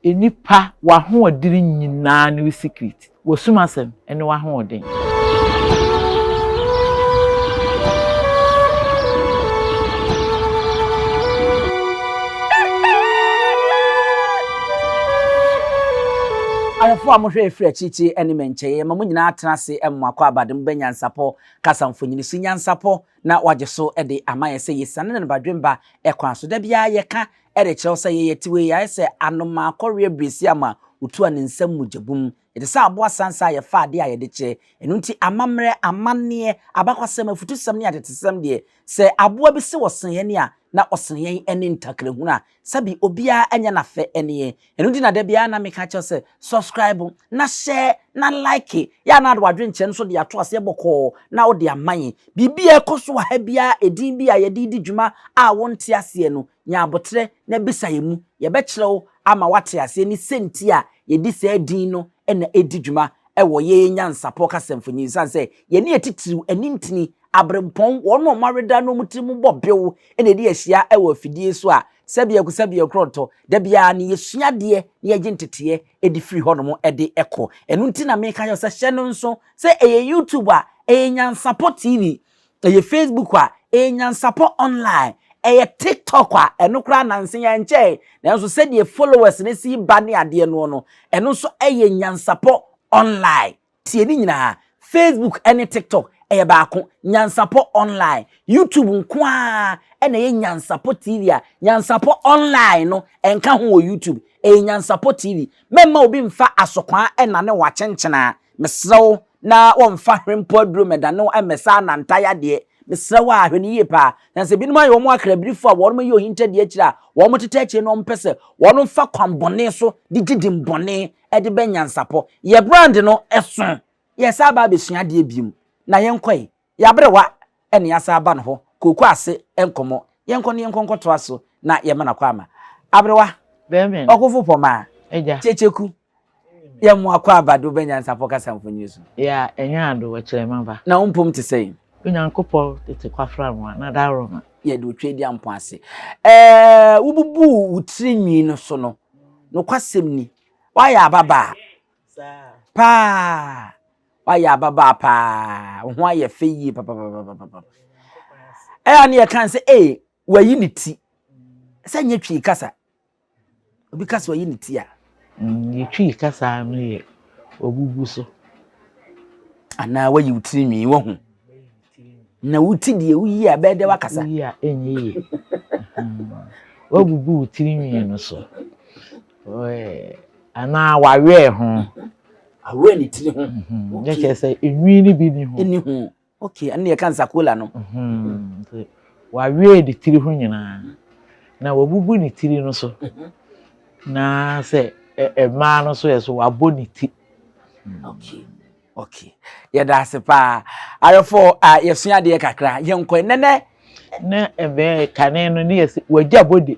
Nnipa w'ahoɔdene nyinaa ne wo secret. W'asum asɛm ne w'ahoɔden. Ahwɛfoɔ a mohwɛ yɛ firi akyirikyiri ne mmɛnkyɛeɛ, yɛma mo nyinaa tena ase mo akwaaba de mobɛ nyansapɔ kasa mfonini so nyansapɔ na wagye so de ama yɛn sɛ yɛsiane ne badwemba kwan so. Da biara yɛka de kyerɛ wo sɛ yɛyɛ tiwei, yɛayɛ sɛ anomaa kɔreɛ beresiam a ɔtua ne nsam mogyabum. Yɛte sɛ aboa sansa a yɛfa adeɛ a yɛde kyɛ. Ɛno nti amammerɛ, amanneɛ, abakwasɛm, afutusɛm ne atetesɛm deɛ, sɛ aboa bi se ɔsene yɛn a, na ɔsene yɛn ne ntakrahunu a sɛbe obiara nyɛ n'afɛ ne yɛn. Ɛno nti na da biara na meka kyerɛ wo sɛ subscribe na share na like, yɛ a na ade w'adwenkyerɛ no nso de ato aseɛ bɔkɔɔ na wode ama yɛn. Biribi a ɛkɔ so wɔ ha biara, edin bi a yɛde redi dwuma a wonte aseɛ no, nya aboterɛ na bisa yɛn mu. Yɛbɛkyerɛ wo ama woate aseɛ ne sɛnti a yɛde saa din no na ɛdi dwuma wɔ yɛn nyansapɔ kasamfonin. Ɛsiane sɛ yɛne atitiriw, anintini, aberempɔn, wɔn a wɔaweda na wɔn tiri mu bɔ bew na ɛdi ahyia wɔ afidie so a, sɛbiako sɛbiako korɔntɔ, da biara no yɛsua adeɛ na yɛgye nteteɛ de firi hɔnom de kɔ. Ɛno nti na meka kyerɛ wo sɛ hyɛ no nso sɛ ɛyɛ YouTube a, ɛyɛ Nyansapɔ TV, ɛyɛ Facebook a, ɛyɛ Nyansapɔ Online, ɛyɛ TikTok a, ɛno koraa nanse yɛnkyɛe, nanso sɛdeɛ followers no si ba ne adeɛ noɔ no, ɛno nso ɛyɛ Nyansapɔ Online. Tie ne nyinaa. Facebook ne TikTok ɛyɛ baako, Nyansapɔ Online. YouTube nko ara na ɛyɛ Nyansapɔ TV a Nyansapɔ Online no ɛnka ho wɔ YouTube. Ɛyɛ Nyansapɔ TV. Mɛmma obi mfa asokwaa ɛnane wo akyenkyenaa. Mesrɛ wo na wɔmfa hwempo aduro mmɛdane wo ɛmmɛsa ananta yadeɛ. Mesrɛ wo a, hwɛ no yie paa. Na sɛ binom ayɛ wɔn akrabirifo a wɔnom yɛ ohintadeɛ akyire a wɔn tetɛ akyire na wɔn pɛ sɛ wɔnom fa kwan bɔne so de gye din bɔne de bɛ nyansapɔ. Yɛ brand no so. Yɛsan aba abɛsua adeɛ biom. Na yɛnkɔe. Yɛaberewa na yɛasan aba no hɔ. Kooko ase nkɔmmɔ. Yɛnkɔ na yɛnkɔ nkɔtoa so na yɛma no akɔ ama. Aberewa. Bɛmɛn. Ɔkofo Pɔmaa. Agya. Kyekyeku. Yɛ mo akɔ aba de wobɛ nyansapɔ kasa mfonini so. Yeah, ɛnyɛ ado, ɛkyerɛ maba. Na wo mpom te sɛn? Onyankopɔn tete kwafra mo a, na daworo ma. Yɛde otwa adi ampɔn ase. Ɛɛ, wobubuu wo tiri nwi no so no, nokwasɛm ni, woayɛ ababaa paa. Woayɛ ababaa paa. Wo ho ayɛ fɛ yie papapapapapa. Ɛyɛ a ne yɛka sɛ, ee, wayi ne ti. Sɛ nyɛ Twi kasa. Obi ka sɛ wayi ne ti a. Mm, Twi kasa no yɛ obubu so. Anaa wayi wo tiri nwi, wahu. Na wo ti deɛ woyi a ɛbɛyɛ dɛ wakasa. Woyi a ɛnyɛ yie. Wabubu wo tiri nwi no so. Anaa wawɛɛ ho. Awɛɛ ne tiri ho. Nyɛ kyerɛ sɛ enwi no bi ni ho. Ɛni ho. Okay, ɛno yɛka nsakola no. Wawɛɛ ne tiri ho nyinaa. Na wabubu ne tiri no so. Na sɛ mmaa no so yɛ so wabɔ ne ti. Okay. Okay. Yɛda ase paa. Ayɔfo a yɛsua adeɛ kakra. Yɛnkɔ nɛnɛ. Na ɛbɛn kane no ne yɛsɛ wagya bode.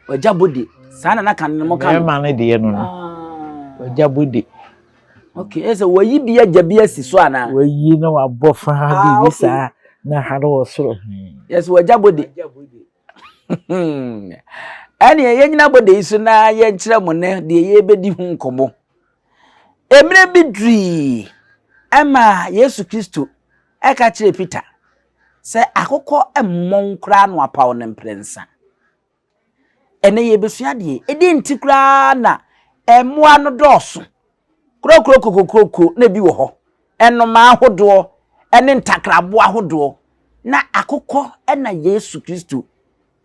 Wagya bode. Saa na na kane no mo ka no. Mmarima no deɛ no no. Ah. Wagya bode. Okay, ɛsɛ wɔyi bi agya bi asi so anaa? Wɔyi na wabɔ fa ah, biribi saa na ha no wɔ soro. Yɛsɛ wagya bode. Ɛneɛ yɛnyina bode yi so na yɛnkyerɛ mo nɛ deɛ yɛbɛdi ho nkɔmmɔ. Mmerɛ bi durii ɛma Yesu Kristo ɛka kyerɛɛ Peter sɛ akokɔ mmɔn koraa na wapaw no mprɛnsa. Ɛnɛ yɛbɛsua adeɛ. Ɛdeɛn nti koraa na mmoa no dɔɔso? Korokoro kokokuroko na ebi wɔ hɔ. Nnomaa ahodoɔ ne ntakraboa ahodoɔ. Na akokɔ na Yesu Kristo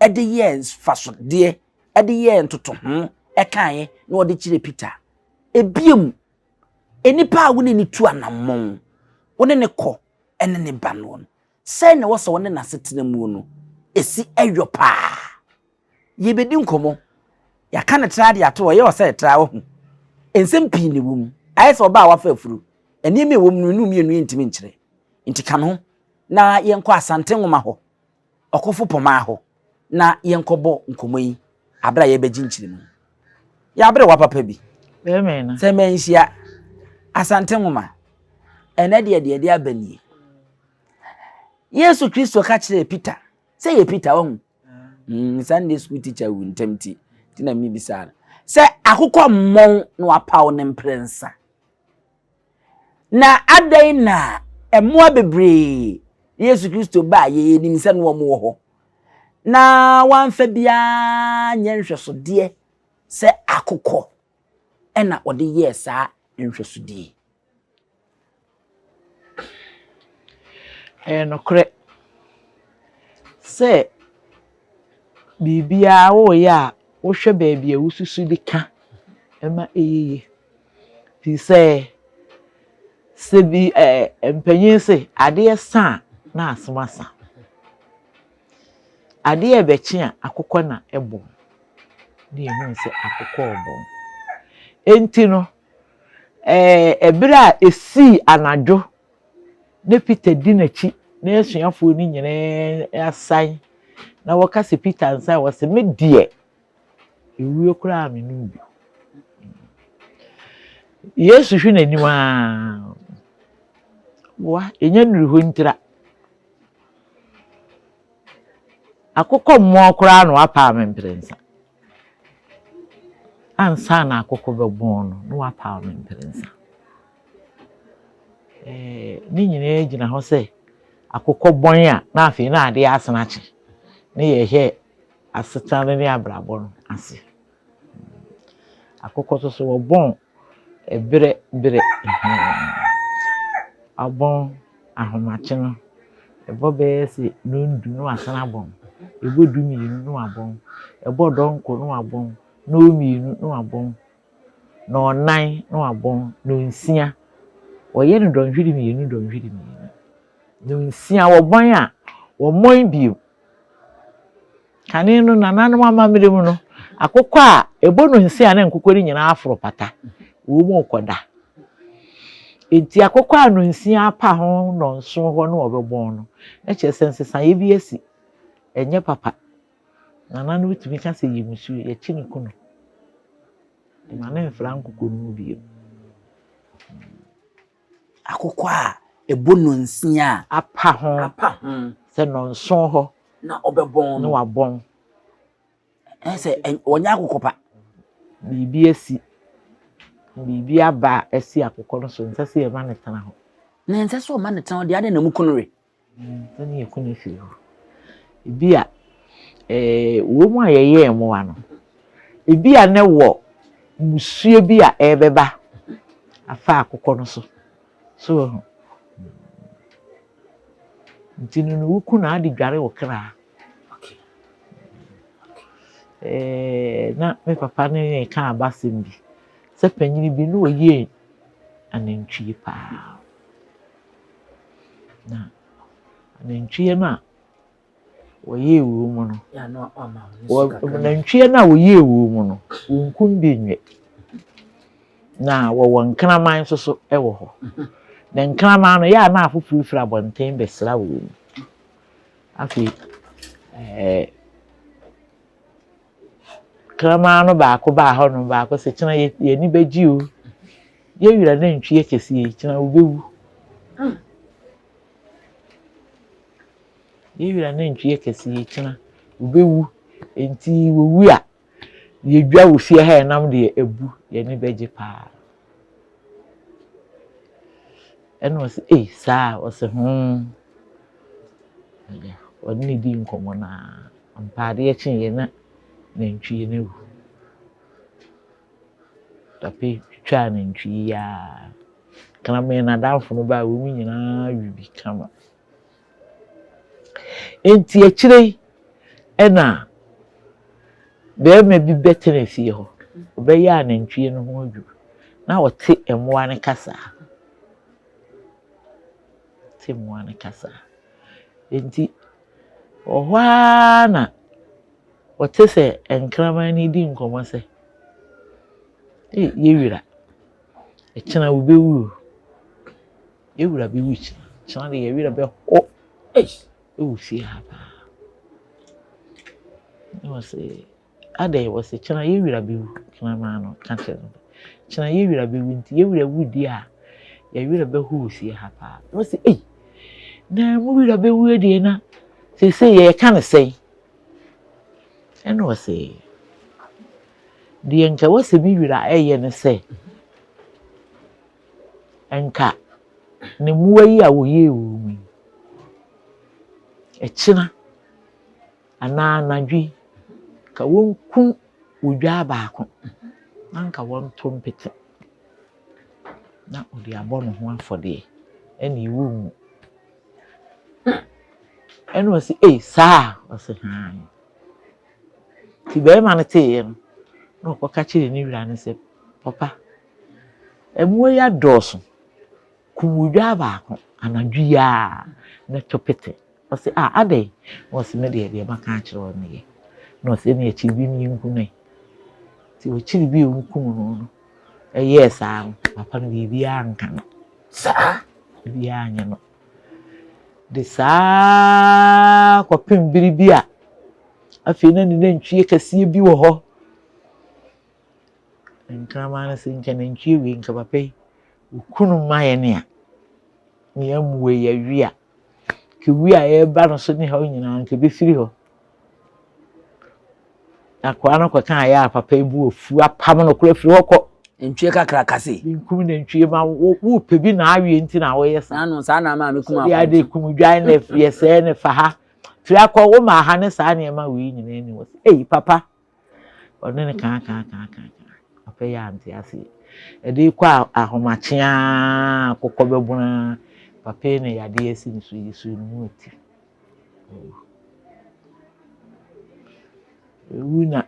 de yɛɛ mfasodeɛ, de yɛɛ ntotoho kaeɛ na ɔde kyerɛɛ Peter. Ebiem, nnipa a wo ne no tu anammɔn, wo ne no kɔ ne ne ba noɔ no, sɛn na ɛwɔ sɛ wo ne n'asetena mu no ɛsi ɛyɔ paa? Yɛbɛdi nkɔmmɔ. Yɛaka no tra de ato hɔ, ɛyɛ wɔ sɛ ɛtra wahu. Nsɛm pii na ɛwɔ mu. Ayɛ sɛ ɔbaa a wafa afuru. Nneɛma ɛwɔ mu no, ne mmienu yɛntumi nkyerɛ. Nti ka me ho na yɛnkɔ Asante Nwoma hɔ. Ɔkofo Pɔmaa hɔ na yɛnkɔbɔ nkɔmmɔ yi abere a yɛbɛgye nkyerɛmu. Yɛ aberewa papa bi. Sɛ manhyia Asante Nwoma, ɛnɛ deɛ deɛ ɛde aba nie. Yesu Kristo ka kyerɛɛ Peter, sɛ yɛ Peter wahu. Mm, Sunday school teacher wu ntɛm ti, ti na mebisa no. Sɛ akokɔ mmɔn na wapaw ne mprɛnsa. Na adɛn na mmoa bebree Yesu Kristo baa yɛ yɛnim sɛ no wɔn wɔ hɔ na wɔamfa biara nyɛ nhwɛsodeɛ sɛ akokɔ ɛna ɔde yɛɛ saa nhwɛsodeɛ yi? Ɛyɛ nokorɛ sɛ biribiara woreyɛ a, wohwɛ baabi a wosusu de ka ma ɛyɛ yie. Firi sɛ, sɛ bi ɛɛ mpanin se adeɛ sa a, na asom asa. Adeɛ rebɛkye a, akokɔ na ɛbɔn. Na yɛhunu sɛ akokɔ rebɔn. Enti no, Ɛɛ, bere a esii anadwo na Peter di n'akyi na asuafoɔ no nyinaa asan na wɔka sɛ Peter nsan wɔse me deɛ ewuo koraa me nom bi. Yesu hwɛ n'anim aa boa ɛnya nnuru hɔ ntira. Akokɔ mmoa koraa na wapaa me mprɛnsa. Ansa na akokɔ bɛbɔn no, na wapaw no mprɛnsa. Ɛɛ, ne nyinaa gyina hɔ sɛ akokɔ bɔn a na afei na adeɛ asan akye na yɛhwɛ asetena no ne abrabɔ no ase. Akokɔ nso so wɔbɔn berɛ berɛ. Abɔn ahomakye no, ɛbɔ bɛyɛ sɛ nnɔndu na wasan abɔn. Ɛbɔ dummienu na wabɔn. Ɛbɔ dɔnko na wabɔn. Nnɔnmienu na wabɔn. Nnɔnnan na wabɔn. Nnɔnsia. Wɔyɛ no dɔnhwere mmienu dɔnhwere mmienu. Nnɔnsia wɔbɔn a, wɔmmɔn bio. Kane no, nananom amammerɛ mu no, akokɔ a ɛbɔ no nse a na nkokɔ no nyinaa aforo pata, wɔn rekɔda. Enti akokɔ a nonsia apa ho nnɔnson hɔ na wɔbɛbɔn no, na kyerɛ sɛ nsesaeɛ bi asi. Ɛnyɛ papa. Nananom tumi ka sɛ yɛ musuo, yɛkye no ku no. Mma no mfra nkokɔ no mu bio. Akokɔ a ɛbɔ nnɔnsia a. Apa ho. Apa ho. Sɛ nnɔnson hɔ. Na ɔbɛbɔn. Na wabɔn. Ɛyɛ sɛ ɔnyɛ akokɔ pa. Biribi asi. Biribi aba a asi akokɔ no so, ɛnsɛ sɛ yɛma no tena hɔ. Na ɛnsɛ sɛ ɔma no tena hɔ deɛ, adɛn na muku no we? Sɛnea yɛku no firi hɔ. Ebi a, ɛɛ wɔn a yɛyɛɛ mmoa no, ebi a na wɔ mmusuo bi a ɛrebɛba afa akokɔ no so. So wahu? Nti no no woku no ade dware wo kra. Ɛɛ na me papa ne ne ka abasɛm bi sɛ panyin bi na ɔyɛ anantwie paa. Na anantwie no a wɔyɛɛ wɔ mu no, nantwie no a wɔyɛɛ wɔ mu no, wɔnkum bi nwe. Na wɔwɔ nkraman nso so wɔ hɔ. Na nkraman no, yɛ a na afoforɔ firi abɔnten bɛsra wɔ mu. Afei, ɛɛ Kraman no baako baa hɔnom, baako sɛ, Kyena yɛn ani bɛgye o. Yɛn wura nantwie kɛseɛ yi, kyena wobɛwu. Yɛn wura nantwie kɛseɛ yi, kyena wobɛwu. Enti wɔwu a, yɛdwa wɔ fie ha ɛnam deɛ abu, yɛn ani bɛgye paa. Ɛna ɔse, ei saa? Ɔse, hmm. Ɔne ne di nkɔmmɔ no ara. Ampa adeɛ kyeeɛ na nantwie no awu. Papa yi twitwaa nantwie yi ara. Kraman n'adamfo no baa wɔn nyinaa we bi kama. Enti akyire yi ɛna barima bi bɛtena fie hɔ. Ɔbɛyɛ anantwie no ho adwuma. Na ɔte mmoa no kasa. Ɔte mmoa no kasa. Enti Wɔ hɔ ara na wɔte sɛ nkraman no redi nkɔmmɔ sɛ, Ei, yɛn wura, ɛkyena wobɛwu o. Yɛn wura bɛwu kyena. Kyena de yɛn werɛ bɛho ei wɔ fie ha paa. Na wɔse, Adɛn? Wɔse, Kyena yɛn wura bɛwu. Kraman no ka kyerɛ no. Kyena yɛn wura bɛwu nti yɛn wura wu deɛ a, yɛn werɛ bɛho wɔ fie ha paa. Na wɔse, Ei, na mo wura bɛwu deɛ na seesei yɛreka no sɛn? Ɛna ɔse, Deɛ nka ɛwɔ sɛ me wura yɛ ne sɛ, nka ne mmoa yi a wɔyɛɛ wɔn mu yi, ɛkyena anaa anadwo yi, nka wɔnkum odwaa baako na nka wɔnto mpete na ɔde abɔ ne ho afɔdeɛ ɛna ɛwɔ mu. Ɛna ɔse, ei saa? Ɔse, haan. Nti barima no teeɛ no, na ɔkɔka kyerɛɛ ne wura no sɛ, Papa, mmoa yi adɔɔso, kum odwaa baako anadwo yi ara na to pete. Ɔse, ah, adɛn? Na ɔse, me deɛ, deɛ maka akyerɛ wo no yɛ. Na ɔse, ɛnneɛ kyere bi na yɛnku no ɛ. Nti wɔkyere bi a wɔkum no no, ɛyɛɛ saa no, papa no biribiara anka no. Saa? Biribiara anyɛ no. De saa ara kɔpem bere bi a afei na ne nantwie kɛseɛ bi wɔ hɔ. Nkraman no sɛ nka nantwie wei nka papa yi ɔku no ma yɛn a, ne yɛn mmoa yi awie a, nka wie a ɛreba no so ne haw nyinaa nka ɛbɛfiri hɔ. Akoa no kɔka ayɛ a papa yi bu afu apam no koraa firi hɔ kɔ. Nantwie kakraka sei. Menkum nantwie ma wo wopɛ bi na awie nti na woyɛ saa. N'ano saa na ama mekum akɔnkye. Ade kum dwan na yɛ sɛɛ ne fa ha. Firi akɔ wo ma ha ne saa nneɛma wei nyinaa ni wɔ sɛ ei papa. Ɔne ne kaa kaa kaa kaa kaa. Papa yi ante aseɛ. Ɛde kɔ ahomakye ara akokɔ bɛbono ara papa yi na yadeɛ asi ne so yi so ne mu ati. Ewu na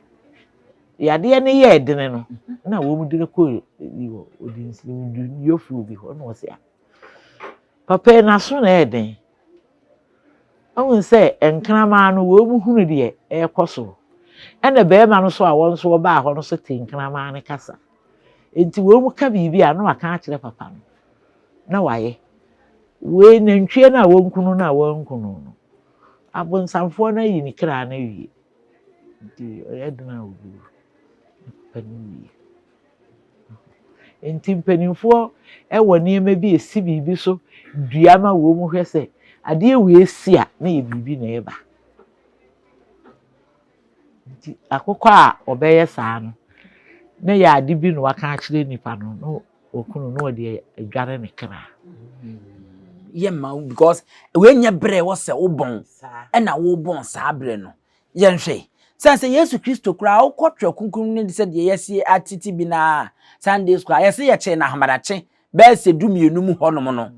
yadeɛ no yɛɛ dene no na wɔn de no kɔɔ wɔ odinsiremduyɔfoɔ bi hɔ na ɔse ah papa yi n'aso na ɛyɛ den. Ɔhu sɛ nkraman no wɔn hunu deɛ ɛrekɔ so ɛna barima no so a wɔn nso wɔbaa hɔ no so te nkraman no kasa. Nti wɔn ka biribi a na waka akyerɛ papa no na wayɛ. Wei nantwie no a wɔnku no no a wɔanku no no, abonsamfoɔ no ayi ne kra no awie. Nti ɔyɛ den a ɔbɛwu. Ne papa no wuiɛ. Nti mpanimfoɔ wɔ nneɛma bi ɛsi biribi so dua ma wɔn hwɛ sɛ adeɛ wei si a na yɛ biribi na ɛba. Nti akokɔ a ɔbɛyɛ saa no, na yɛ ade bi na waka akyerɛ nipa no na Okunu no ɔde adware ne kra. Yɛ mma wo because wei nyɛ berɛ ɛwɔ sɛ wobɔn ɛna wobɔn saa berɛ no. Yɛnhwɛ sɛ sɛ Yesu Kristo koraa wokɔ twerɛ kronkron no sɛ deɛ yɛsi atete bi na Sunday school a yɛsɛ yɛkyee no ahomadakye bɛyɛ sɛ dumienu mu hɔnom no.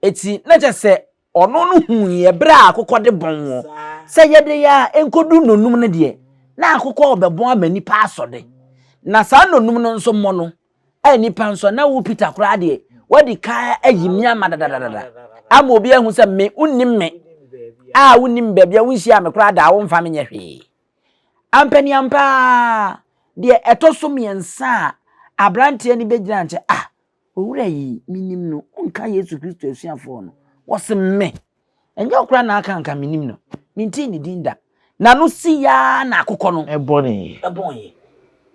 Eti na kyɛ sɛ Ɔno no huiɛ berɛ a akokɔ de bɔn wɔ. Sɛ yɛde yɛ a ɛnkɔdu nnɔnum no deɛ, na akokɔ rebɛbɔn ama nnipa asɔ de. Na saa nnɔnum no nso mmɔ no, a nnipa nso, na wo Peter koraa deɛ, woadi kan ayi me ama dadadada, ama obi ahu sɛ me, wonnim me, a wonnim baabi a wonhyiaa me koraa da a womfa me nyɛ hwee. Ampaniampa ara, deɛ ɛtɔ so mmiɛnsa a aberanteɛ no bɛgyinaa nkyɛn, ah, Owura yi, menim no, wonka Yesu Kristo asuafoɔ no? Wɔse me. Ɛnyɛ wo koraa na aka anka menim no. Mentee ne din da. N'ano si yaa na akokɔ no. Ɛbɔneeɛ. Ɛbɔneeɛ.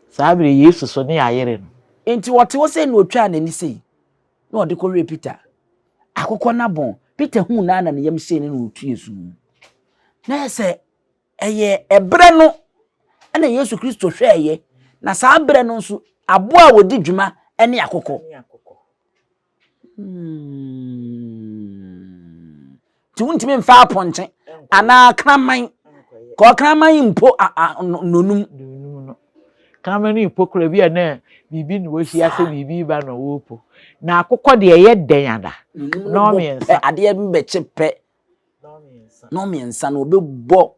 Saa berɛ Yesu so ne ayere no. Enti ɔte hɔ sei na ɔtwaa n'ani sei, na ɔde kɔwee Peter. Akokɔ no abɔn. Peter huu no ara na ne yam hyee no na ɔtuee sum. Na ɛyɛ sɛ Ɛyɛ ɛberɛ no na Yesu Kristo hwɛeɛ, na saa berɛ no nso aboa a wɔdi dwuma ne akokɔ. Hmm. Nti wontumi mfa apɔnkye anaa kraman ka ɔkraman mpo nonum. Kraman no mpo kora bi a na biribi na wɔahyia sɛ biribi ba na wɔrepo. Na akokɔ deɛ ɛyɛ dɛn ada? Nɔɔmiɛnsa. Adeɛ bɛkye pɛ Nnɔnmiɛnsa no wɔbɛbɔ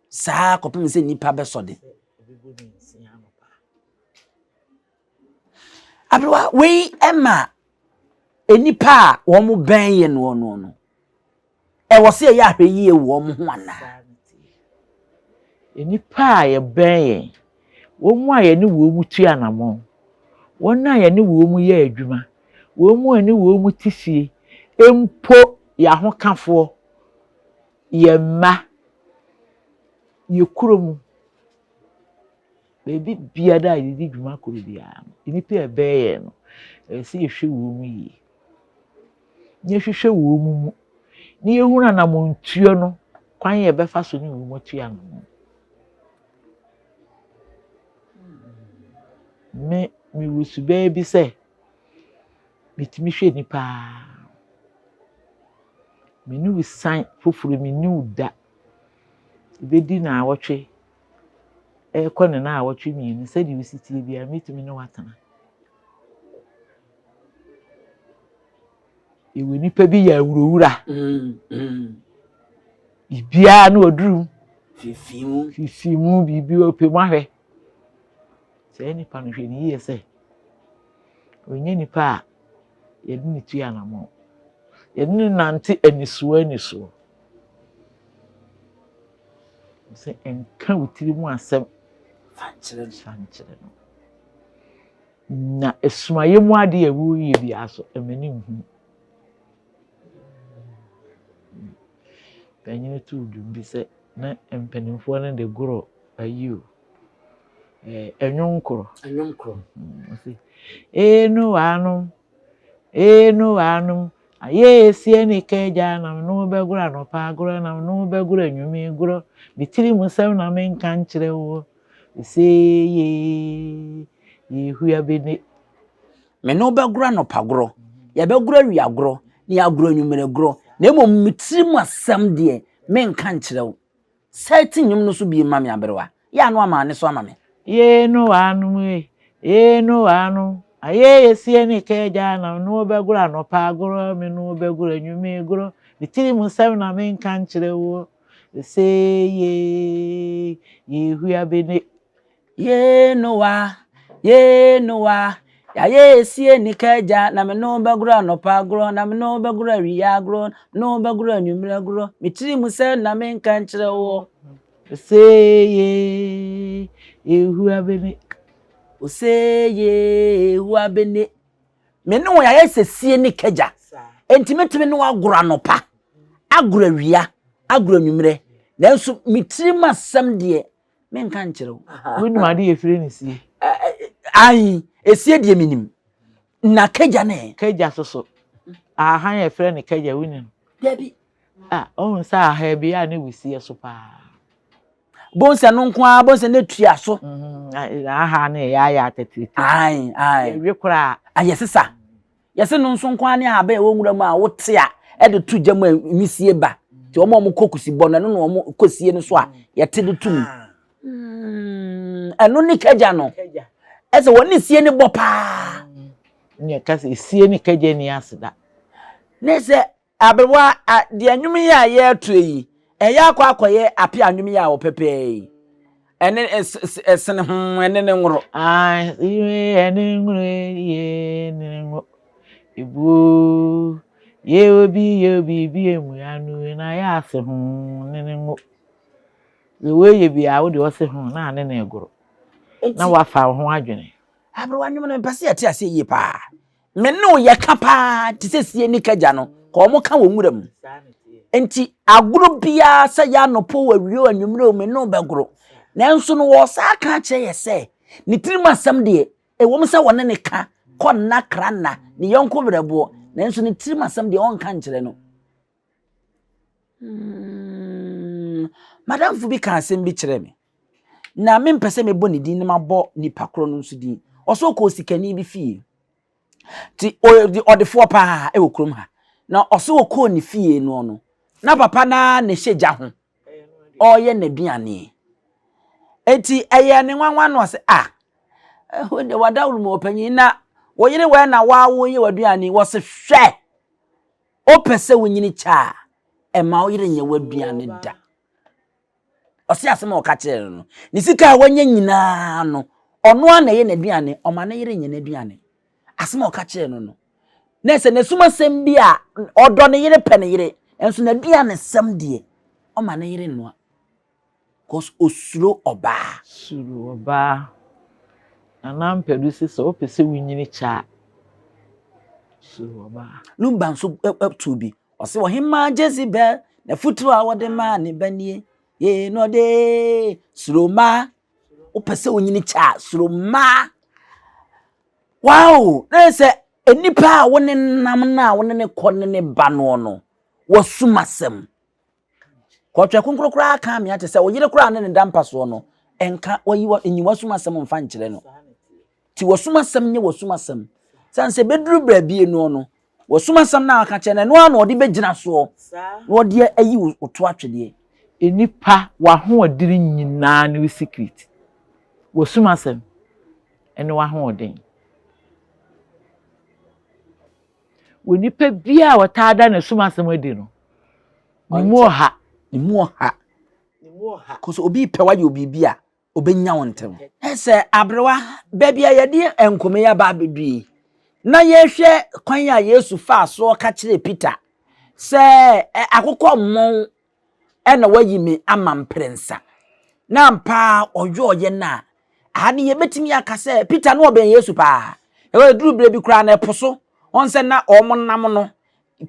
saa kɔpem sɛ nnipa bɛsɔ de. Aberewa wei ma nnipa a wɔn bɛn yɛ noɔ no no, ɛwɔ sɛ yɛyɛ ahwɛyie wɔ wɔn ho anaa? Nnipa a yɛbɛn yɛn, wɔn a yɛne wɔn tu anammɔn, wɔn a yɛne wɔn yɛ adwuma, wɔn a yɛne wɔn te fie, mpo yɛn ahokafoɔ, yɛn mma, yɛn kurom, baabi biara a yɛdi dwuma koro biara no, nnipa a ɛbɛn yɛn no, ɛsɛ sɛ yɛhwɛ wɔn yie. Na yɛhwehwɛ wɔn mu, na yɛhunu anammɔntuo no, kwan a yɛbɛfa so ne wɔn atu anammɔn. Me mewɔ suban bi sɛ metumi hwɛ nnipa ara. Me ne wo san foforɔ menni wo da. Ɛbɛdi nnawɔtwe ɛrekɔ ne nnawɔtwe mmienu sɛdeɛ wosi teɛ biara mɛtumi ne wo atena. Yɛwɔ nipa bi yɛ awurawura. Biribiara na ɔduru mu. Fifi mu. Fifi mu biribi ɔpɛ mu ahwɛ. Saa nipa no hwɛ no yie sɛ ɔnyɛ nipa a yɛde ne tu anamɔ. Yɛde ne nante anisoɔ anisoɔ. Sɛ nka wo tiri mu asɛm. Fa nkyerɛ no. Fa nkyerɛ no. Na asumayɛ mu adeɛ a woreyɛ biara so, mma no nhu. Panyin too dwom bi sɛ na mpanimfoɔ no de gorɔ ayi o, ɛnwom korɔ. Ɛnwom korɔ. Ɔse, Enowanom, Enowanom, ayɛ esie ne kagya na me ne wo bɛgorɔ anɔpa agorɔ na me ne wo bɛgorɔ anwummere gorɔ, me tirim nsɛm na menka nkyerɛ woɔ. Seye Yehowa bene. Me ne wo bɛgoro anɔpa gorɔ, yɛbɛgoro awia gorɔ, na yɛagoro anwummerɛ gorɔ, na mmom me tirim asɛm deɛ, menka nkyerɛ wo. San ti nnwom no so bio ma me aberewa, yɛ a na wama ne so ama me. Ye no anom e, ye no anom, ayɛ esie ne kagya na me ne wo bɛgoro anɔpa agorɔ, me ne wo bɛgoro anwummere gorɔ, me tirim nsɛm na menka nkyerɛ woɔ. Seye Yehowa bene. Ye Noa, ye Noa, yɛayɛ esie ne kagya na me ne wo bɛgorɔ anɔpa agorɔ, na me ne wo bɛgorɔ awia agorɔ, me ne wo bɛgorɔ anwummerɛ agorɔ, me tiri mu sɛ na menka nkyerɛ woɔ. Seye Yehowa bene. Oseye Yehowa bene. Me ne wo yɛayɛ sɛ sie ne kagya. Enti mɛtumi ne wo agorɔ anɔpa, agorɔ awia, agorɔ anwummerɛ. Nanso me tirim asɛm deɛ, menka nkyerɛ wo. Wonim ade yɛfrɛ no sie? Ayi, esie deɛ menim. Na kagya ne? Kagya soso. Ahan yɛfrɛ no kagya, wonim? Dabi. Ah, ɔhu sɛ ahan bi a ne wusie so paa. Bonsɛ no nko ara bonsɛ ne tua so. Mm, aha ne yɛ ayɛ atɛtɛtɛ. Ae, ae. Yɛwe koraa. Ayɛ sesa. Yɛse no nso nko ara ne ahaban ɛwɔ nwura mu a wote a ɛde to gya mu a nwisie ba. Nti wɔn a wɔkɔ kusi bɔ no ɛno na wɔn kɔ sie no so a yɛte de to mu. Mm, ɛno ne kagya no. Ɛsɛ wɔn ne sie ne bɔ paa. Ne ɛka sɛ sie ne kagya ni aseda. Ne sɛ Aberewa, a, deɛ nnwom yi a yɛreto yi, ɛyɛ akɔ akɔyɛ apea nnwom yi a wɔpɛpɛɛ yi. Ɛne ɛsene ho, ɛne ne nworo. Ɛne nworo, yɛ ne nworo. Ebuo, yɛ obi, yɛ obi, bi emu anu, na yɛ ase ho, ne ne ngo. Deɛ wɔyɛ bi a, wode ɔse ho, na ane ne goro. Na wafa wo ho adwene. Aberewa nnwom no, mepɛ sɛ yɛte aseɛ yie paa. Me ne wo yɛka paa te sɛ sie ne kagya no, ka wɔn ka wɔ nwura mu. Nti agorɔ biara sɛ yɛ anɔpɔ o awia o anwummerɛ o me ne wo bɛgoro. Nanso no wɔsan ka akyerɛ yɛ sɛ ne tirim asɛm deɛ ɛwom sɛ wɔne ne ka kɔ nna kra nna ne yɔnko werɛboɔ nanso ne tirim asɛm deɛ ɔnka nkyerɛ no. Mm, madamfo bi ka asɛm bi kyerɛ me. Na mempɛ sɛ mebɔ ne din na mabɔ nipa korɔ no nso din. Ɔsɛ ɔkɔɔ sikani bi fie. Nti ɔde ɔdefoɔ paa wɔ kurom ha. Na ɔsɛ ɔkɔɔ ne fie no no, na papa no ara na ɛhyɛ gya ho ɔreyɛ n'aduane. Enti ɛyɛɛ ne nwanwa no ɔsɛ ah, ɛhɔ deɛ wadaworo mu ɔpanyin na wo yere wɛ na wawo yɛ w'aduane. Wɔse hwɛ! Wopɛ sɛ wonyini kyɛ a, ɛma wo yere nyɛ w'aduane da. Ɔse asɛm a ɔka kyerɛɛ no no, ne sika a wanya nyinaa no, ɔno ara na ɛyɛ n'aduane, ɔma ne yere nyɛ n'aduane. Asɛm a ɔka kyerɛɛ no no, na ɛsɛ n'asum asɛm bi a ɔdɔ ne yere pɛ ne yere, nanso n'aduanesɛm deɛ, ɔma ne yere nnoa. Cause osuro ɔbaa. Suro ɔbaa. Nana Ampadu se sɛ wopɛ sɛ wonyini kyɛ a, suro ɔbaa. Lumba nso too bi. Ɔse ɔhemaa Jezebel n'afotuo a wɔde maa ne ba nie. Yee no de suro mmaa. Wopɛ sɛ wonyini kyɛ a, suro mmaa. Wow! Na yɛ sɛ nnipa a wo ne nam no a wo ne ne kɔ ne ne ba noɔ no, wɔsum asɛm. Kɔtwɛ kronkron koraa ka me ate sɛ wo yere koraa ne ne da mpa soɔ no, ɛnka wayi wa nyi wasum asɛm mfa nkyerɛ no. Nti w'asum asɛm nyɛ w'asum asɛm. Sane sɛ bɛduru baabi noɔ no, w'asum asɛm no a waka kyerɛ no, ɛno ara na ɔde bɛgyina soɔ na ɔde ayi wo to atwedeɛ. Nnipa w'ahoɔdene nyinaa ne wo secret. W'asum asɛm ne w'ahoɔden. Onipa biara a ɔtaa da n'asum asɛm adi no, ne mu ɔha. Ne mu ɔha. Kɔsɛ obi pɛ wayɛ obi a, obɛnya wo ntɛm. Sɛ aberewa, baabi a yɛde nkɔmmɔ yi aba abɛdu yi, na yɛhwɛ kwan a Yesu faa soɔ ka kyerɛɛ Peter sɛ akokɔ mmɔn na wayi me ama mprɛnsa. Na ampa ara ɔyɔɔyɛ no a, aha no yɛbɛtumi aka sɛ Peter no ɔbɛn Yesu paa. Ɛwɔ ɛduru berɛ bi koraa na ɛpo so, wɔn sɛ na wɔn nam no,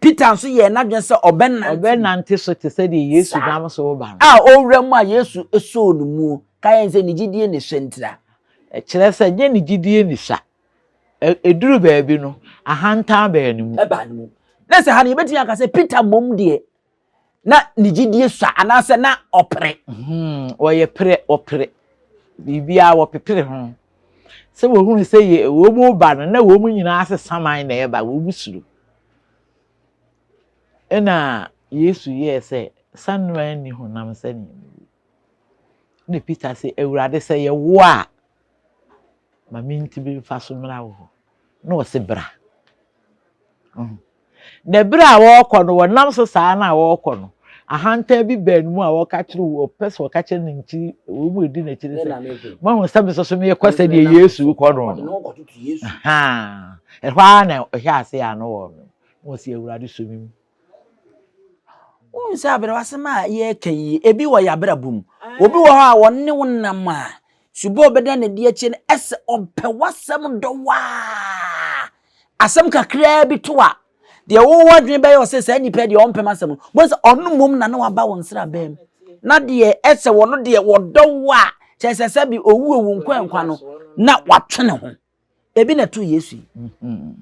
Peter nso yɛɛ n'adwene sɛ ɔbɛnante. Ɔbɛnante so te sɛ deɛ Yesu nam so reba no. A ɔwura mu a Yesu soo no mu, ka yɛn sɛ ne gyidie ne sua ntira. Ɛkyerɛ sɛ nyɛ ne gyidie ne sua. Ɛduru baabi no, ahantan baa ne mu. Ɛbaa ne mu. Na sɛ ha no yɛbɛtumi aka sɛ Peter mmom deɛ, na ne gyidie sua anaasɛ na ɔpere. Hmm, ɔyɛ pere, ɔpere. Biribiara wɔpepere ho. Sɛ wɔhunu sɛ yɛ wɔn ba no, na wɔn nyinaa sesa man na ɛba, wɔn suro. Ɛna Yesu yɛɛ sɛ sanoa nni honam sɛnea mewɔ. Ɛna Peter sɛ, Awurade sɛ yɛ wo a, ma mentumi mfa so mmra wo hɔ. Na ɔse bra. Na bere a wɔrekɔ no, wɔnam so saa na wɔrekɔ no, ahantan bi baa ne mu a wɔka kyerɛ wɔpɛ sɛ wɔka kyerɛ ne nkyi wɔn mu edi n'akyi no sɛ, moahu sɛ me nso so merekɔ sɛdeɛ Yesu rekɔ no no. Ɛhɔ ara na ɔhyɛ ase a no wɔ no. Na ɔsi Awurade sɔ me mu. Wohu sɛ aberewasɛm a yɛreka yi, ebi wɔ yɛn abrabɔ mu. Obi wɔ hɔ a ɔne wo nam a, suba a ɔbɛda no adi akyire no, ɛsɛ ɔpɛ w'asɛm dɔ wo ara. Asɛm kakraa bi to a, deɛ wowɔ adwene bɛyɛ ɔsɛ saa nipa deɛ ɔmpɛ m'asɛm no, bohu sɛ ɔno mmom na na waba wo nsraban mu. Na deɛ ɛsɛ wɔno deɛ wɔdɔ wo a, kyerɛ sɛ sɛbi owu owu nkwa nkwa no, na watwe ne ho. Ebi na ɛtoo Yesu yi. Mm-hmm.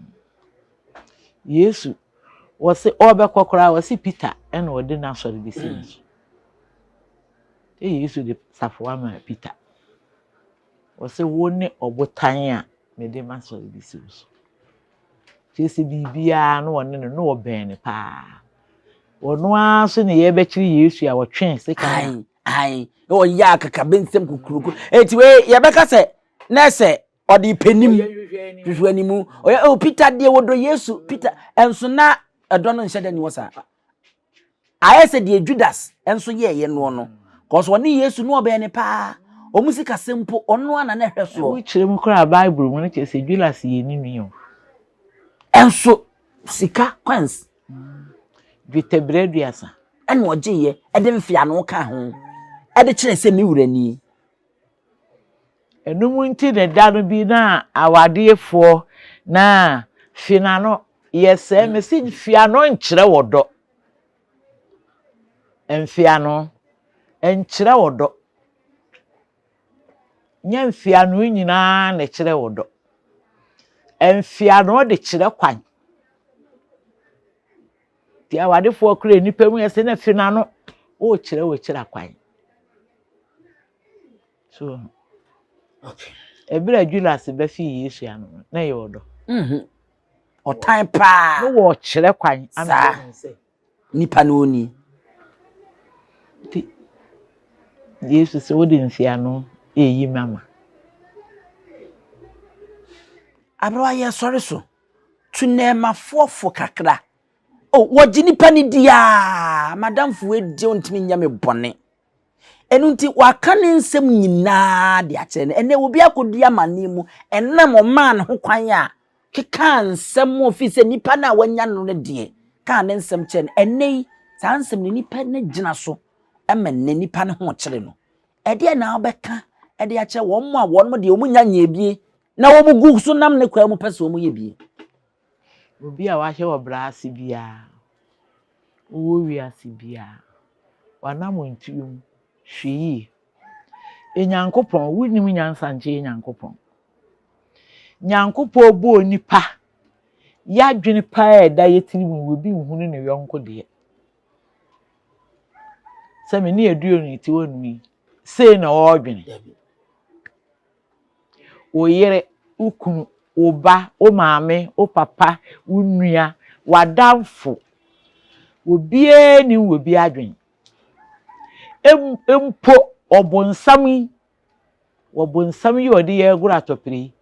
Yesu, wɔse ɔrebɛkɔ koraa wɔse Peter ɛna ɔde n'asɔre bɛsi ne so. Sɛ Yesu de safoa maa Peter. Wɔse wo ne ɔbotan a mede m'asɔre bɛsi wo so. Kyerɛ sɛ biribiara no wɔne no na wɔbɛn no paa. Wɔno ara nso ne yɛbɛkyerɛ Yesu a wɔtwee sekan. Ae, na ɔyɛ akakabensɛm kukuruku. Eti wei yɛbɛka sɛ na ɛsɛ ɔde pɛ nim hwehwɛ anim ɔyɛ oh Peter deɛ wɔdɔ Yesu Peter ɛnso na ɛdɔ no nhyɛ da ni wɔ saa ayɛ sɛ deɛ Judas nso yɛɛyɛ noɔ no kɔsɔ ɔne Yesu no ɔbɛn ne paa wɔn sikasɛm mpo ɔno ana na ɛhwɛ soɔ. Wokyerɛ mu koraa Bible mu no kyerɛ sɛ Judas yɛ ne nua o. Ɛnso sika coins. Dwetɛbere 30. Ɛna ɔgyeeɛ ɛde mfeano ka ho ɛde kyerɛ sɛ me wura nie. Ɛno mu nti na da no bi na awadeɛfoɔ na fi n'ano yɛ sɛɛ mese mfeano nkyerɛ ɔdɔ mfeano nkyerɛ ɔdɔ nyɛ mfeano nyinaa na ɛkyerɛ ɔdɔ mfeano de kyerɛ kwan nti awadefoɔ kora nnipa mu yɛ sɛ na fi n'ano ɔrekyerɛ wɔkyerɛ kwan. So okay. Ɛberɛ a Judas bɛfee Yesu ano no, na ɛyɛ ɔdɔ. Mm-hmm. Ɔtan paa. No wɔ ɔkyerɛ kwan ama Saa. sɛ nipa no oni. Nti Yesu sɛ wode mfeano ɛyi mama. Aberewa yɛ sɔre so tu nɛɛmafoɔ fo kakra. Oh, wɔgye nipa no di aa, madamfo wei deɛ ɔntumi nyɛ me bɔne. Ɛno nti, waka ne nsɛm nyinaa de akyerɛ no. Ɛnnɛ, obi akɔdi amanneɛ mu ɛnam ɔmaa ne ho kwan a kekaa nsɛm mu ɔfiri sɛ nipa no a wanya no no deɛ kaa ne nsɛm kyerɛ no. Ɛnnɛ yi, saa nsɛm no nipa no gyina so ma nnɛ nipa no ho kyere no. Ɛdeɛ na wobɛka de akyerɛ wɔn a wɔn deɛ wɔn nya nyɛɛ bie na wɔn gu so nam ne kwan mu pɛ sɛ wɔn yɛ bie? Obi a wahyɛ wɔ bra ase biara, wowɔ wiase biara, w'anammɔntuo mu, hwɛ yie. Nyankopɔn, wonnim nyansa nkyɛn Nyankopɔn. Nyankopɔn bɔɔ nipa, y'adwene paa a ɛda yɛ tiri mu, obi nhunu ne yɔnko deɛ. Sɛ me ne aduonu te hɔ nom yi, sei na ɔredwene. Wo yere, Wo kunu, wo ba, wo maame, wo papa, wo nua, w'adamfo, obiara nnim obi adwene. Mpo ɔbonsam yi, ɔbonsam yi a ɔde yɛn regoro atɔprɛ yi,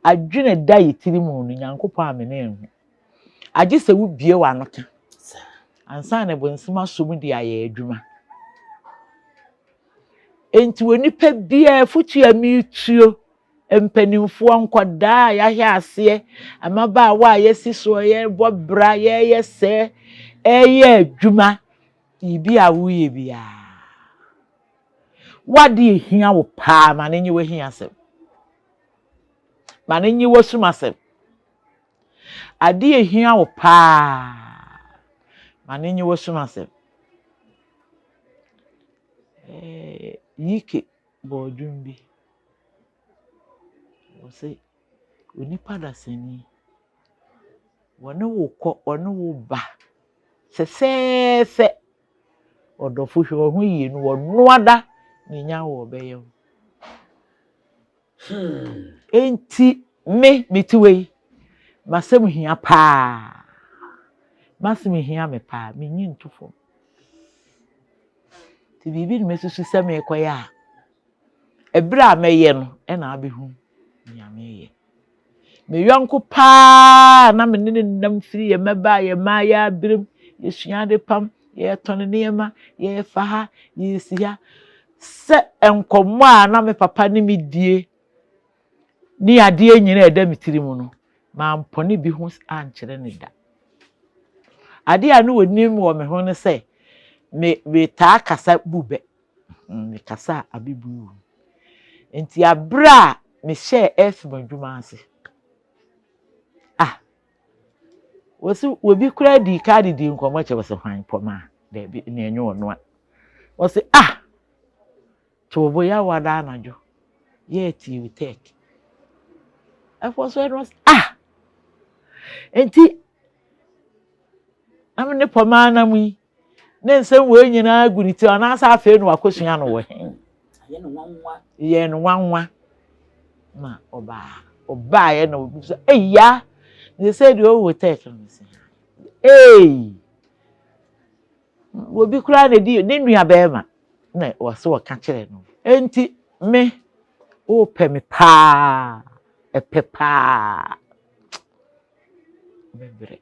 adwene a ɛda yɛn tiri mu no, Nyankopɔn amene anhu. Agye sɛ wobue w'ano ka ansa na bonsam asɔ mu de ayɛ adwuma. Enti onipa biara afotu a meretuo, mpanimfoɔ, nkwadaa a yɛahwɛ aseɛ, mmabaawa a yɛasi soɔ, yɛrebɔ bra, yɛreyɛ sɛɛ, ɛreyɛ adwuma, biribi a woreyɛ biara, w'ade ehia wo paa ma no nye w'ahiasɛm. Ma no nye w'asumasɛm. Ade a ehia wo paa ma no nye w'asumasɛm. Ɛɛ Yike bɔɔ dwom bi. Ɔse, onipa dasani, wɔne wo kɔ, wɔne wo ba fɛfɛɛfɛ. Ɔdɔfo hwɛ wo ho yie no, ɔno ara na enya wo ɔbɛyɛ wo. Enti me, mete wei, m'asɛm hia paa. M'asɛm hia me paa, menyi nto fam. Nti biribi na masusu sɛ merekɔyɛ a, ɛberɛ a mɛyɛ no ɛna abɛhu nea mereyɛ. Me yɔnko paa na me ne no nam firi yɛn mmabaa yɛn mmaayɛ aberem, yɛsua ade pam, yɛtɔn nneɛma, yɛfa ha, yɛsi ha. Sɛ nkɔmmɔ a na me papa ne me die ne adeɛ nyinaa ɛda me tiri mu no, mampɔne bi ho ankyerɛ no da. Adeɛ a na ɔnim wɔ me ho ne sɛ, me metaa kasa bu bɛ. Mekasa a abɛbu wɔ mu. Nti aberɛ a mehyɛɛ ɛfm adwuma ase, ah, wɔsi obi koraa dii kaa de dii nkɔmmɔ kyerɛ wɔsɛ hwan pɔma a, daabi, ne ɛnyɛ ɔno a. Wɔsi ah, to bo yɛ awada anadwo, yɛ tie wo tɛk. Ɛfɔ so ɛno wɔsi ah, nti na me ne pɔma anam yi, ne nsɛm wei nyinaa gu ne ti anaasɛ afei na wakɔsua no wɔ he? Yɛ no nwanwa na ɔbaa ɔbaeɛ na obi sɛ eya ne sɛ deɛ ɔwɔ tɛk no sɛ ee obi koraa na di ne nua bɛrima na wɔsɛ wɔka kyerɛ no enti me wopɛ me paa ɛpɛ paa bɛbrɛ.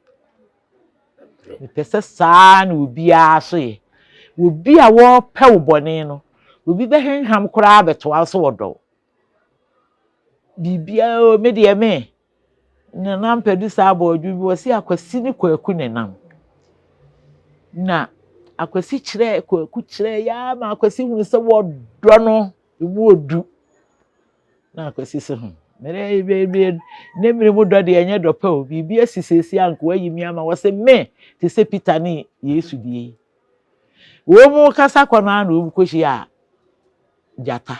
Mepɛ sɛ saa na obiara so yɛ. Obi a wɔrepɛ wo bɔne no, obi bɛhenham koraa abɛtoa wo sɛ ɔdɔ wo. Biribiara o, me deɛ me, Nana Ampadu saa bɔ adwuma bi, wɔsi Akwasi ne Kwaku ne nam. Na Akwasi kyerɛɛ Kwaku kyerɛɛ yaa ma Akwasi hunu sɛ wɔdɔ no, emu odu. Na Akwasi se ho, mere ne mmere mu dɔ deɛ ɛnyɛ dɔ pɛ o, biribi asi seesei a nka wayi me ama. Wɔse me te sɛ Peter ne Yesu deɛ yi. Wɔn mu kasa kɔ no ara na wɔn kɔhyia gyata.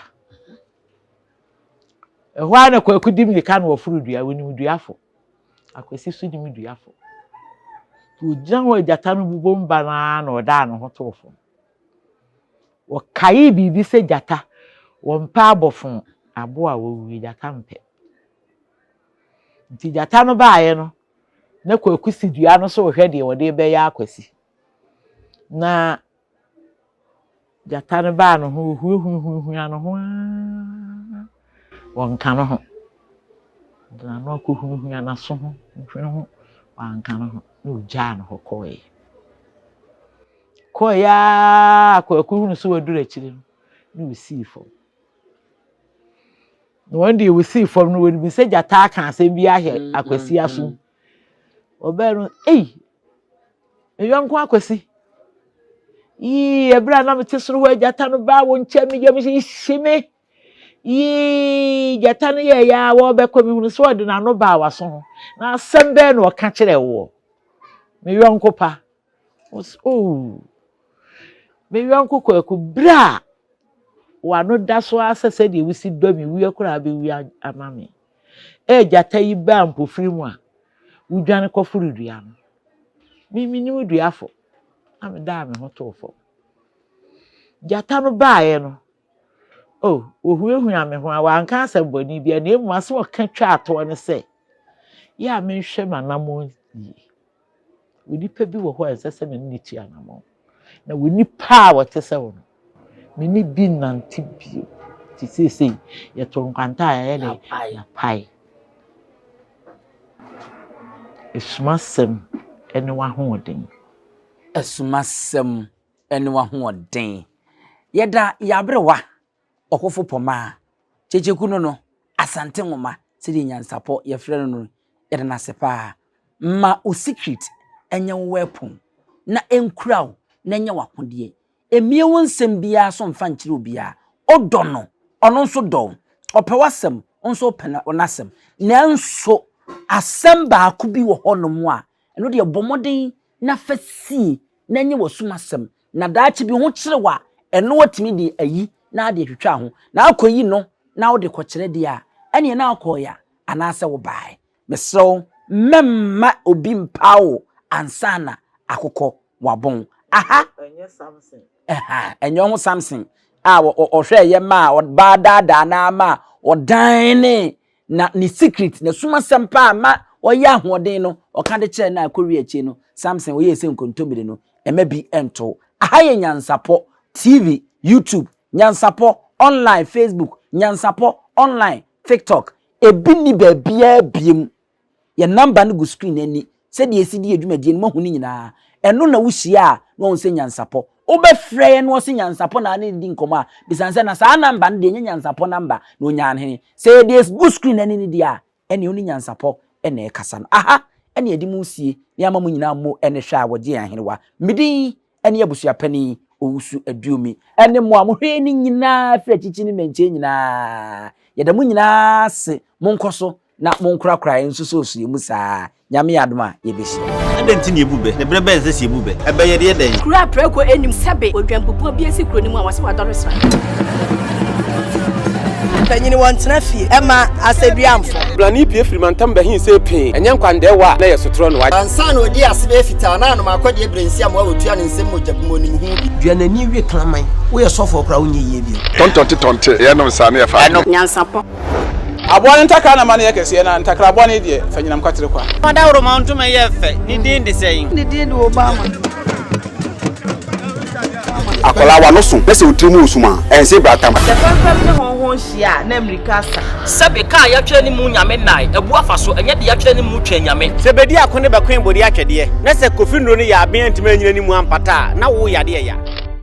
Ɛhɔ ara na Kwaku di mmirika na wɔforo dua, wɔnim duafo. Akwasi so nim duafo. Wɔgyina hɔ a gyata no bobom ba no ara na ɔdaa ne ho too fam. Wɔkaee biribi sɛ gyata, wɔmpɛ abɔfo, aboa a wɔwuo, gyata mpɛ. Nti gyata no baeɛ no, na Kwaku si dua no so rehwɛ deɛ wɔde rebɛyɛ Akwasi. Na gyata no baa ne ho, ohuahuahuahua ne ho ara, wɔnka ne ho. Ɔde n'ano akɔhuahua n'aso ho, ne hwene ho, wanka ne ho, na ɔgyaa ne hɔ kɔeɛ. Kɔeɛ ara Kwaku hunu sɛ waduru akyire no, na ɔsii fam. Na wɔn deɛ wɔsii fam no, wɔnim sɛ gyata aka asɛm bi ahwɛ Akwasi asom. Ɔbɛɛ no, ei, me yɔnko Akwasi, yii, ɛberɛ a na mete soro hɔ gyata no baa wo nkyɛn, me yam hyehye me. Yii, gyata no yɛɛ yɛ a wɔrebɛkɔ, mehunu sɛ ɔde n'ano baa w'aso ho. Na asɛm bɛn na ɔka kyerɛɛ woɔ? Me yɔnko pa. Ɔse oh me yɔnko Kwaku berɛ a w'ano da so ara sɛ sɛdeɛ wosi dɔ me wuiɛ koraa bɛwu ama me. Ɛɛ gyata yi baa mpofiri mu a wodwane kɔforo dua no. Me menim duafo na medaa me ho too fam. Gyata no baeɛ no. Oh, wɔhuahua me ho a, wɔanka asɛm bɔne biara, na mmom asɛm a ɔka twaa toɔ ne sɛ, Yɛ a menhwɛ m'anammɔn yie. Onipa bi wɔ hɔ a ɛnsɛ sɛ me ne no tu anammɔn. Na onipa a ɔte sɛ wo no, me ne bi nnante bio. Nti seesei yɛto nkwanta a yɛayɛ dɛ? Yɛapae. Asumasɛm ne w'ahoɔden. Asumasɛm ne w'ahoɔden. Yɛda y'aberewa Ɔkofo Pɔmaa, Kyekyeku no no, Asante Nwoma sɛdeɛ nyansapɔ yɛfrɛ no no, yɛda no ase paa. Ma wo secret nyɛ wo weapon na ɛnkura wo na ɛnyɛ w'akodeɛ. Mmue wo nsɛm biara so mfa nkyerɛ obiara. Wodɔ no, ɔno nso dɔ wo. Ɔpɛ w'asɛm, wo nso wopɛ n'asɛm. Nanso asɛm baako bi wɔ hɔnom a, ɛno deɛ bɔ mmɔden na fa sie na ɛnyɛ w'asumasɛm, na daakye bi ho kyere wo a, ɛno atumi de ayi na ade atwitwa ho, na akɔyi no na wode kɔkyerɛ deɛ a, ɛneɛ na wokɔeɛ a, anaasɛ wobaeɛ. Mesrɛ wo, mɛmma obi mpaw wo ansa na akokɔ wabɔn. Aha! Ɛnyɛ Samson. Ɛha, ɛnyɛ ɔho Samson a ɔhwɛeɛ maa ɔbaa daadaa no ara maa ɔdanee Na ne secret, n'asumasɛm paa ma ɔyɛ ahoɔden no, ɔka de kyerɛɛ no a ɛkɔwie akyire no, Samson ɔyɛɛ sɛ nkontommire no, ɛma bi nto. Aha yɛ Nyansapɔ TV, YouTube, Nyansapɔ Online, Facebook, Nyansapɔ Online, TikTok. Ebi nni baabiara biom. Yɛn number no gu screen no ani. Sɛdeɛ yɛsi di yɛn dwumadie no, moahu ne nyinaa. Ɛno na wohyia a, na wahu sɛ Nyansapɔ. Wobɛfrɛ yɛn na ɔse Nyansapɔ na ne di nkɔmmɔ a, bisa no sɛ, na saa number no deɛ ɛnyɛ Nyansapɔ number, na ɔnyaa no he? Sɛ yɛde gu screen no ani no deɛ a, ɛneɛ wo ne Nyansapɔ na ɛrekasa no. Aha ne yɛde mo resie na yɛama mo nyinaa mo ne hwɛ a wɔgye yɛn ahenewa. Me din ne Abusuapanin Owusu Aduomi ne mo a mohwɛ yɛn no nyinaa firi akyikyi ne mmɛnkyɛn nyinaa. Yɛda mo nyinaa ase. Monkɔ so na monkorakora yɛn nsusuosuo mu saa. Nyame yɛ adom a, yɛbɛhyia. Adɛn nti na yɛbu bɛ? Na berɛ bɛn na ɛsɛ sɛ yɛbu bɛ? Ɛbɛ yɛ deɛ dɛn? Kuro a prɛko nnim sɛbe odwanbubuo bi asi kuro no mu a wɔse wadɔre sra. Mpanyini wɔntena fie ɛma asɛduamfo. Blani pue firi mantam bɛhe see pee, ɛnyɛ nkwandɛɛwa a na ɛyɛ sotorɔ no wa. Ansa na ɔdii ase bɛyɛ fitaa na anom akɔdeɛ berɛ nsi amoa wɔtua ne nsam mogya bu mu ɔnim ho bi. Dua n'ani we kraman. Woyɛ sɔfoɔ koraa wonyɛ yie bio. Tɔntɔnte tɔnte, yɛnom saa na yɛfa adeɛ. Nyansapɔ. Aboa no ntakra na ma no yɛ kɛseɛ, na ntakra bɔne deɛ, fa nyinam kwatere kwa. Ɔdawuroma ntoma yɛ fɛ, ne din de sɛn? Ne din de Obama. Akwadaa w'ano so na sɛ wo tiri mu resum a, ɛnse bratam. Sɛ fɛmfɛm ne hɔnhɔn hyia a, na mmirika asa. Sɛbe ka a yɛatwerɛ ne mu Nyame nnae abu afa so, ɛnyɛ deɛ yɛatwerɛ ne mu Twɛn Nyame. Sɛ bedi ako ne bɛkoe bode atwɛdeɛ, na sɛ Kofi nnuro no yɛ aben antumi anyina ne mu ampata a, na wo yadeɛ ya.